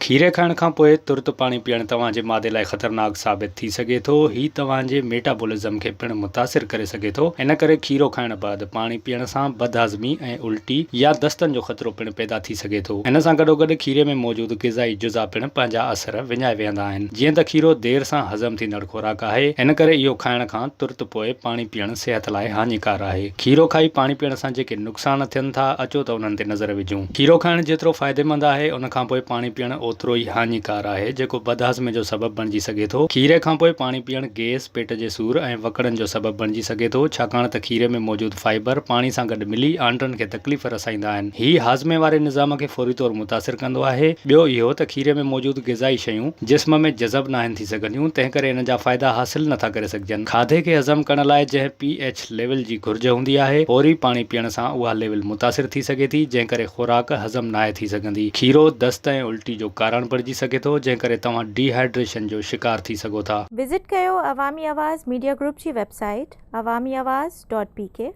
کيري کائڻ کان پوء ترت پاڻي پيئڻ توهان جي معدي لاء خطرناڪ ثابت ٿي سگهي ٿو. هي توهان جي ميٽابولزم کي پڻ متاثر ڪري سگهي ٿو. ان ڪري کيرو کائڻ بعد پاڻي پيئڻ سان بدهاضمي ۽ الٽي يا دستن جو خطرو پڻ پيدا ٿي سگهي ٿو. ان سان گڏوگڏ کيري ۾ موجود غذائي جزا پڻ پنهنجا اثر وڃائي ويهندا آهن. جيئن ته کيرو دير سان هضم ٿيندڙ خوراڪ آهي، ان ڪري اهو کائڻ کان ترت پوء پاڻي پيئڻ صحت لاء هاڃيڪار آهي. کيرو کائي پاڻي پيئڻ سان جيڪي نقصان ٿين ٿا، اچو ته انهن تي نظر وجهون. کيرو کائڻ جيترو فائديمند آهي، ان کان پوء پاڻي پيئڻ اوترو ئي هاڃيڪار آهي، جيڪو بدهاضمي جو سبب بڻجي سگهي ٿو. کيري کان پوء پاڻي پيئڻ گيس، پيٽ جي سور ۽ وڪڙن جو سبب بڻجي سگهي ٿو، ڇاڪاڻ ته کيري ۾ موجود فائبر پاڻي سان گڏ ملي آنڊرن کي تڪليف رسائيندا آهن. هي هاضمي واري نظام کي فوري طور متاثر ڪندو آهي. ٻيو اهو ته کيري ۾ موجود غذائي شيون جسم ۾ جذب ناهن ٿي سگهنديون، تنهنڪري ان جا فائدا حاصل نٿا ڪري سگهجن. کاڌي کي هضم ڪرڻ لاء جنهن پي ايڇ ليول جي گهرج هوندي آهي، فوري پاڻي پيئڻ سان اها ليول متاثر ٿي سگهي ٿي، جنهن ڪري خوراڪ هضم ناهي ٿي سگهندي. کيرو دست ۽ الٽي جو ڪارڻ بڻجي سگهي ٿو، جنهن ڪري توهان ڊي هائيڊريشن جو شڪار ٿي سگهو ٿا. وزٽ ڪيو عوامي آواز ميڊيا گروپ جي website Awami Awaz dot P K.